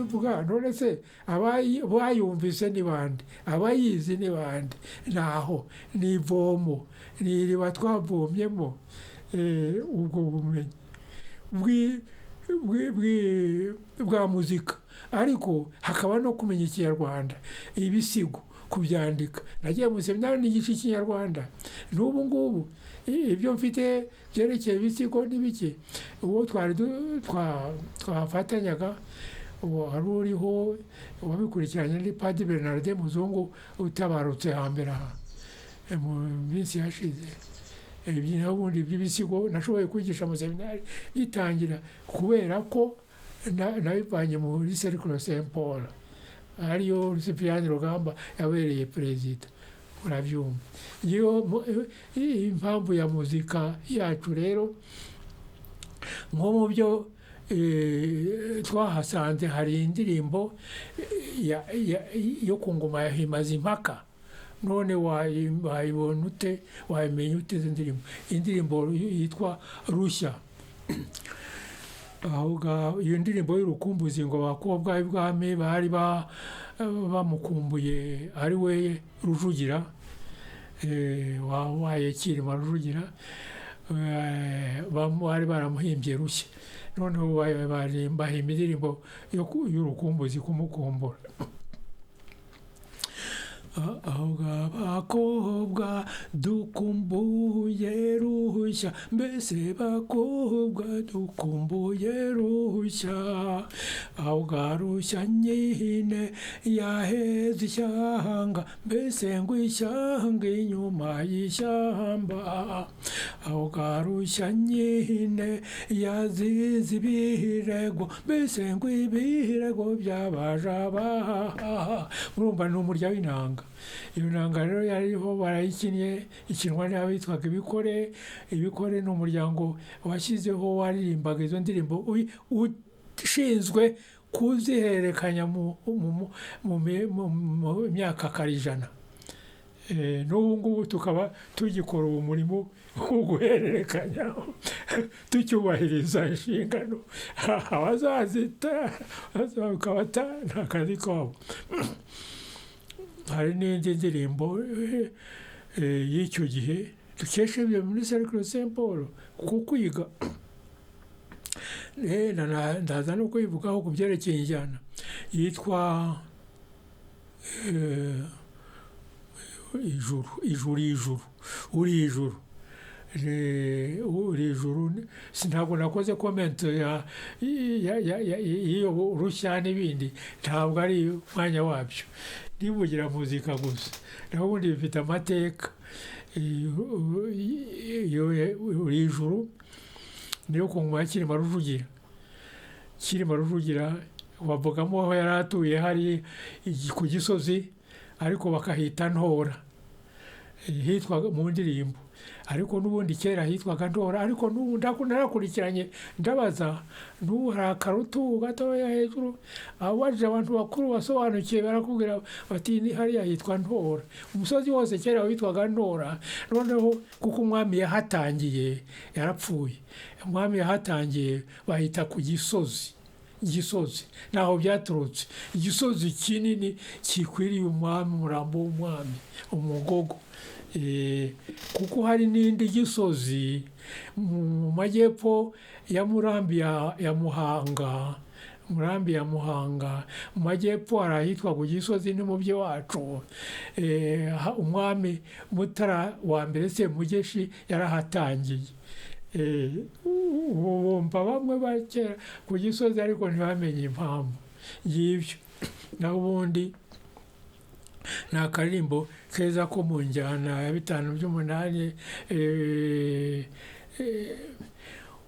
Kubivuga none se abayumvise ni bande? Abayizi ni bande? Naho ni ivomo, ni iriba twavomyemo ubwo bumenyi bwa muzika, ariko hakaba no kumenya Ikinyarwanda, ibisigo, kubyandika. Nagiye mu seminari nigisha Ikinyarwanda. N'ubu ngubu ibyo mfite byerekeye ibisigo n'ibiki, uwo twari twafatanyaga, uwo wari uriho wabikurikiranye ni Padiri Bernardin Muzungu, utabarutse hambere aha mu minsi yashize. Ibyo naho ubundi by'ibisigo nashoboye kwigisha mu seminari bitangira, kubera ko nabivanye muri Cercle Saint Paul, ariyo Sipiriyani Rugamba yabereye perezida. Urabyumva, iyo impamvu ya muzika yacu rero, nko mu byo twahasanze hari indirimbo yo ku ngoma ya Himazimpaka. None wayibona ute? Wayimenya ute izo ndirimbo? Indirimbo yitwa Rushya. Aho ngaho iyo ndirimbo y'urukumbuzi, ngo abakobwa b'ibwami bari bamukumbuye, ari we Rujugira, wabaye Cyilima Rujugira, bari baramuhimbye Rushya. Noneho bahimba indirimbo y'urukumbuzi kumukumbura. Aho bakobwa dukumbuye Rushya, mbese bakobwa dukumbuye Rushya, aho Rushya nyine yaheze ishyanga, mbese ngo ishyanga inyuma y'ishyamba, aho Rushya nyine yazize ibirego, mbese ngo ibirego by'abajaba. Murumva ni umurya w'inanga. Iyo nanga rero yariho barayikinnye, ikinwa n'abitwaga Ibikore. Ibikore ni umuryango washyizeho waririmbaga izo ndirimbo, ushinzwe kuzihererekanya mu myaka karijana. N'ubu ngubu tukaba tugikora uwo murimo wo guhererekanya, tucyubahiriza inshingano. Abazazita bakabata ni akazi kabo. Hari n'indi ndirimbo y'icyo gihe dukesha ibyo muri Cercle Saint Paul ku kwiga. Ndaza no kuyivugaho ku byerekeye injyana, yitwa Ijuru, Ijuru, Ijuru, Uri Ijuru, Uri Ijuru. Ntabwo nakoze comment y'iyo Rushya n'ibindi, ntabwo ari umwanya wabyo, nivugira muzika gusa. Naho ubundi bifite amateka. Uri Ijuru niyo ku ngoma ya Cyilima Rujugira. Cyilima Rujugira bavugamo aho yari atuye hari ku Gisozi, ariko bakahita Ntora, hitwaga mu ndirimbo, ariko n'ubundi kera hitwaga Ntora. Ariko n'ubu narakurikiranye, ndabaza, n'ubu hari akarutu gatoya hejuru. Ababajije abantu bakuru basobanukiwe barakubwira bati ni hariya hitwa Ntora. Umusozi wose kera witwaga Ntora. Noneho kuko umwami yahatangiye yarapfuye, umwami yahatangiye bahita ku Gisozi. Gisozi ntaho byaturutse, igisozi kinini kikwiriye umwami, umurambo w'umwami, umugogo. Kuko hari n'indi gisozi mu majyepfo ya Murambi ya Muhanga. Murambi ya Muhanga mu majyepfo hari ahitwa ku Gisozi, ni mu by'iwacu. Umwami Mutara wa mbere Semugeshi yarahatangiye. Ubu bumva bamwe bakera ku Gisozi, ariko ntibamenye impamvu y'ibyo. Naho ubundi ni akaririmbo keza ko mu njyana ya bitanu by'umunani.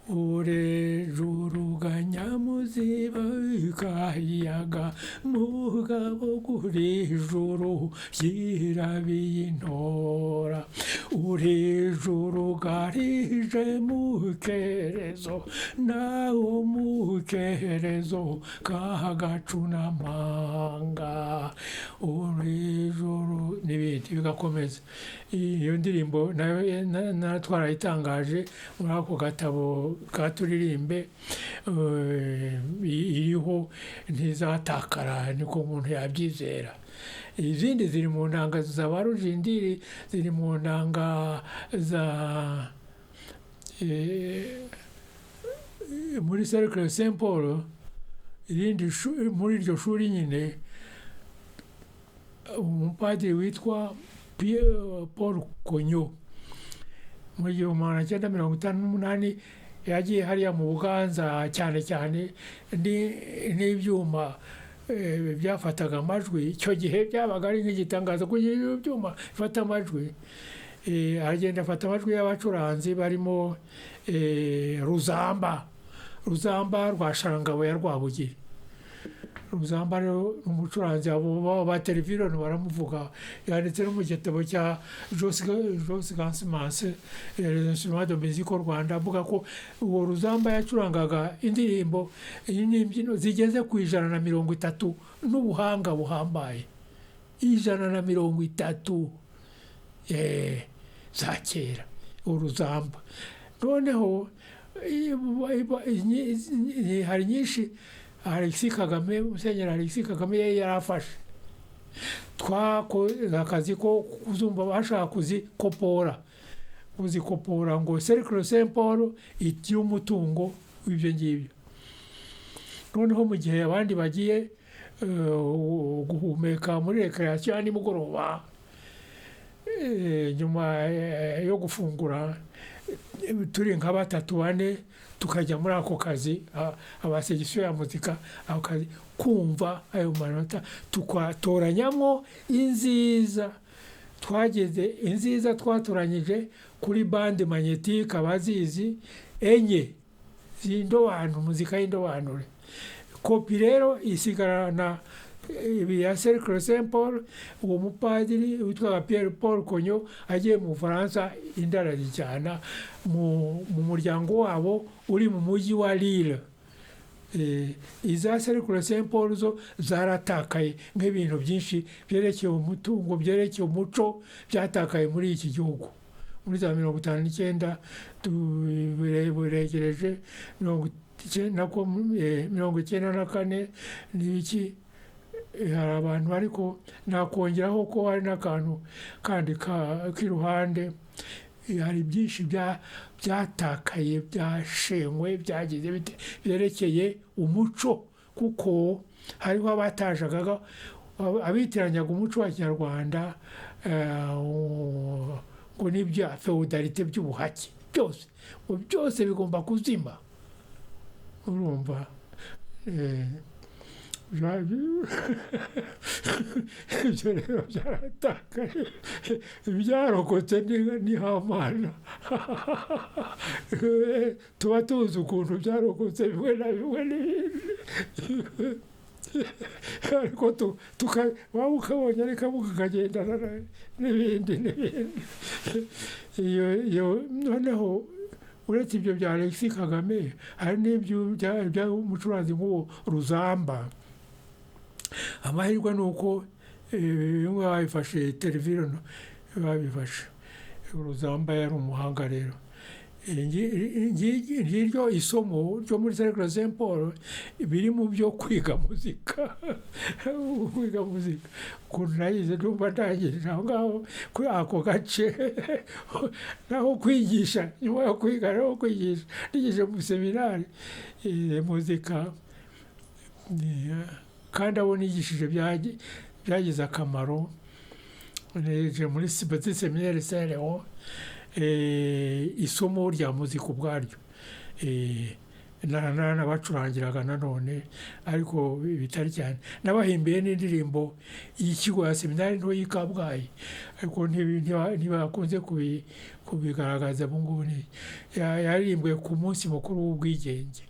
Urejuruga nyamuziba kahiyaga, mugabo guri ijuru yirabiye intora, uri ijuru garije mukerezo nawo. Rukerezo Kagacunamanga, uri ijuru, n'ibindi bigakomeza. Iyo ndirimbo nayo twarayitangaje muri ako gatabo ka Turirimbe, iriho ntizatakara, niko umuntu yabyizera. Izindi ziri mu nanga za ba Rujindiri, ziri mu nanga za muri Cercle Saint Paul, irindi muri iryo shuri nyine, umupadiri witwa Pierre Paul Konyo mu 1958 yagiye hariya mu Buganza, cyane cyane n'ibyuma byafataga amajwi. Icyo gihe byabaga ari nk'igitangaza kugira ibyuma bifata amajwi. Aragenda afata amajwi y'abacuranzi barimo Ruzamba, Ruzamba rwa Sharangabo ya Rwabugiri. Ruzamba rero ni umucuranzi, abo ba televiziyo baramuvuga, yanditse no mu gitabo cya Jos Gansimanse, Instrument de Musique au Rwanda, avuga ko uwo Ruzamba yacurangaga indirimbo n'imbyino zigeze ku 130 n'ubuhanga buhambaye, 130 za kera, Uruzamba. Noneho hari nyinshi Alexis Kagame, Musenyeri Alexis Kagame yari yarafashe, twakoze akazi ko kuzumva bashaka kuzikopora, kuzikopora ngo Cercle Saint Paul igire umutungo w'ibyo ngibyo. Noneho mu gihe abandi bagiye guhumeka muri recreation ya nimugoroba, nyuma yo gufungura, turi nka batatu bane tukajya muri ako kazi, abasegisiyo ya muzika, ako kazi kumva ayo manota, tukatoranyamo inziza. Twageze inziza twatoranyije kuri bande magnétique, abazizi, enye z'indobanure, muzika y'indobanure. Kopi rero isigarana ibi ya Cercle Saint Paul. Uwo mupadiri witwaga Pierre Paul Konyo agiye mu Bufaransa, indi arazijyana mu muryango wabo uri mu mujyi wa Lille. Iza Cercle Saint Paul zo zaratakaye, nk'ibintu byinshi byerekeye umutungo, byerekeye umuco byatakaye muri iki gihugu muri za 59, buregereje 94 n'ibiki. Hari abantu, ariko nakongeraho ko hari n'akantu kandi k'iruhande. Hari byinshi byatakaye, byashenywe, byagize byerekeye umuco, kuko hariho abatajagaga, abitiranyaga umuco wa kinyarwanda ngo n'ibya féodalité, by'ubuhake, byose, ngo byose bigomba kuzima. Urumva ibyo rero byaratakaye, ibyarokotse ni hamana, tuba tuzi ukuntu byarokotse bimwe na bimwe n'ibindi, ariko waba ukabonye ariko kakagendana n'ibindi n'ibindi. Iyo noneho uretse ibyo bya Alexis Kagame, hari n'ibyo by'umucuranzi nk'uwo Ruzamba. Amahirwe ni uko bimwe babifashe, televiziyo babifashe. Ruzamba yari umuhanga rero. Ngiryo isomo ryo muri Cercle Saint Paul biri mu byo kwiga muzika, kwiga muzika ukuntu nayize. Ndumva ndangirije aho ngaho kuri ako gace. Naho kwigisha, nyuma yo kwiga naho kwigisha, nigishe mu seminari muzika, kandi abo nigishije byagize akamaro. Nije muri Petit Séminaire Saint Leon isomo rya muzika ubwaryo, nabacurangiraga nanone, ariko bitari cyane. Nabahimbiye n'indirimbo y'ikigo ya seminari nto y'i Kabgayi, ariko ntibakunze kubigaragaza. Ubu ngubu yaririmbwe ku munsi mukuru w'ubwigenge.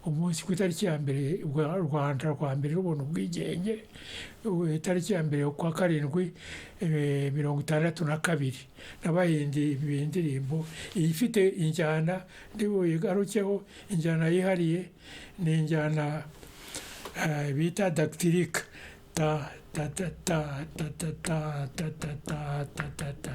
Umunsi ku itariki ya mbere u Rwanda rwa mbere rubona ubwigenge, itariki ya mbere ukwa karindwi 62, nabahimbye indirimbo ifite injyana ndi buyigarukeho. Injyana yihariye ni injyana bita dactylique: ta ta ta ta ta ta ta ta ta ta ta ta ta.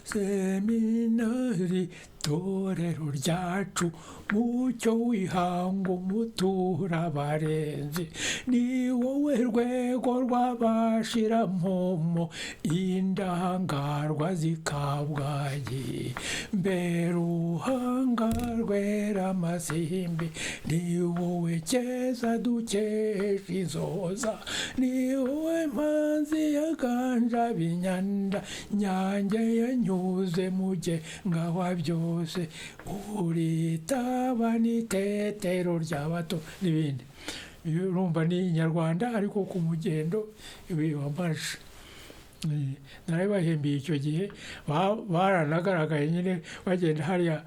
Seminari, torero ryacu, mucyo w'ihangu, mutura barenzi, ni wowe rwego rw'abashirampomo, indangarwa zikabwayi, mbere uruhanga rwera amasimbi, ni wowe keza dukesha inzoza, ni wowe manzi yaganja binyanda, nyange yanyuze muge ngawa byose, uritaba n'itetero ry'abato, n'ibindi. Urumva ni Inyarwanda, ariko ku mugendo wambaje narabibahembiye icyo gihe. Baranagaragaye nyine bagenda hariya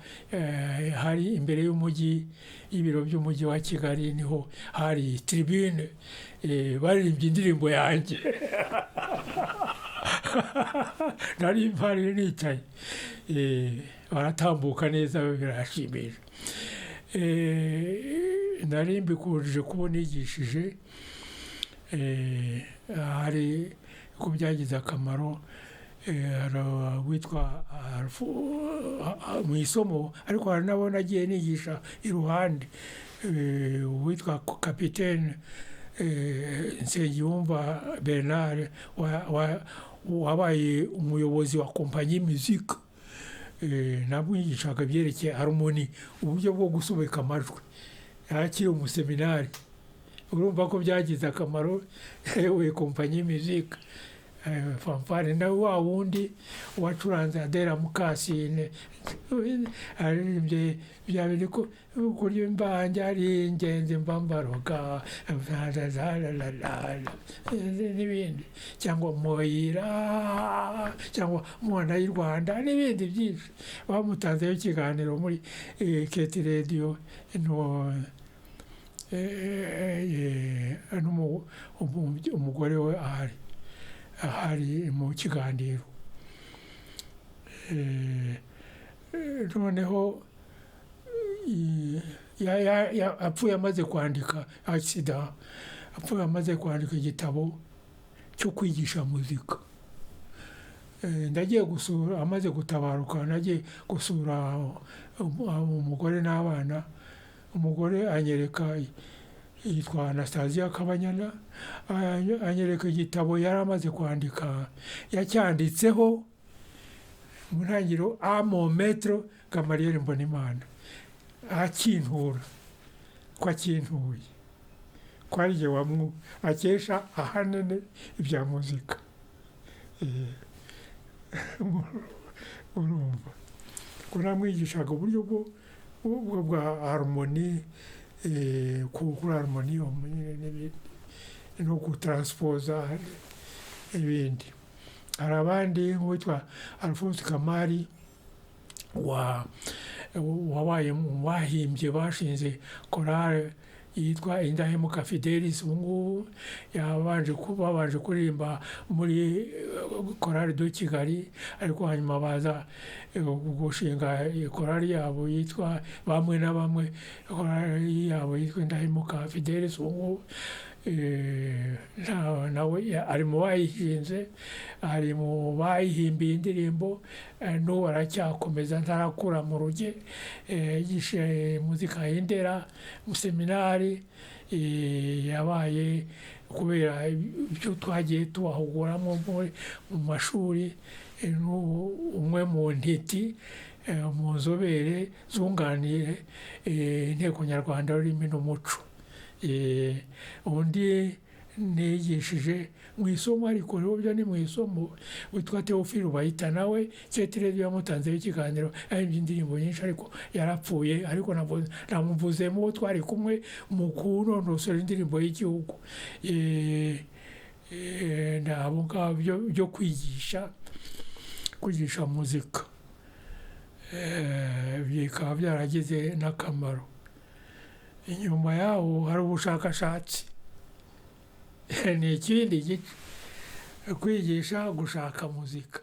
hari imbere y'umujyi, y'ibiro by'umujyi wa Kigali, niho hari tribune, baririmbye indirimbo yanjye. Nari mpari nicaye, baratambuka neza, birashimisha. Nari mbikujije kuba nigishije, hari ko byagize akamaro. Hari uwitwa mu isomo, ariko hari n'abo nagiye nigisha iruhande, uwitwa kapitene Nsengiyumva Bernard wabaye umuyobozi wa kompanyi muzika. Namwigishaga ibyerekeye harmony, uburyo bwo gusobeka amajwi, akiri umuseminari. Urumva ko byagize akamaro, yewe kompanyi muzika, fanfare. Nawe wa wundi wacuranze Adela Mukasine aririmbye bya bindi ko kurya imvange ari ingenzi, mbambaroga n'ibindi, cyangwa moyira, cyangwa mwana y'u Rwanda, n'ibindi byinshi. Bamutanzeho ikiganiro muri KT Radio umugore we ahari mu kiganiro. Noneho apfuye amaze kwandika, accident, apfuye amaze kwandika igitabo cyo kwigisha muzika. Ndagiye gusura amaze gutabaruka, nagiye gusura umugore n'abana. Umugore anyereka, yitwa Anastasia Kabanyana, anyereka igitabo yari amaze kwandika, yacyanditseho mu ntangiriro "À mon maître Gamaliel Mbonimana", akintura ko akintuye, ko ari jye wamwu akesha ahanini ibya muzika. Urumva ko namwigishaga uburyo bwo bwa harmony, kuri harmony n'ibindi, no gutaransipoza n'ibindi. Hari abandi nk'uwitwa Alphonse Kamari wa wabaye mu bahimbye, bashinze korale yitwa Indahemuka Fidelis. Ubu ngubu yabanje babanje kuririmba muri Chorale de Kigali, ariko hanyuma baza gushinga korali yabo yitwa bamwe na bamwe, korali yabo yitwa Indahemuka Fidelis. Ubu ngubu nawe ari mu bayishinze, ari mu bayihimbiye indirimbo, n'ubu aracyakomeza, ntarakura mu ruge. Yigishe muzika y'Indera mu seminari, yabaye kubera ibyo twagiye tubahuguramo mu mashuri. N'ubu umwe mu ntiti, mu nzobere zunganiye Inteko Nyarwanda y'Ururimi n'Umuco. Undi nigishije mu isomo, ariko rero byo ni mu isomo, witwa Theophile Bayita, nawe KT Radio yamutanzeho ikiganiro, yaririmbye indirimbo nyinshi, ariko yarapfuye. Ariko namuvuzemo uwo twari kumwe mu kunonosora indirimbo y'igihugu. Ni abo ngabo byo kwigisha muzika. Bikaba byaragize n'akamaro. Inyuma yaho hari ubushakashatsi, ni ikindi gice, kwigisha gushaka muzika.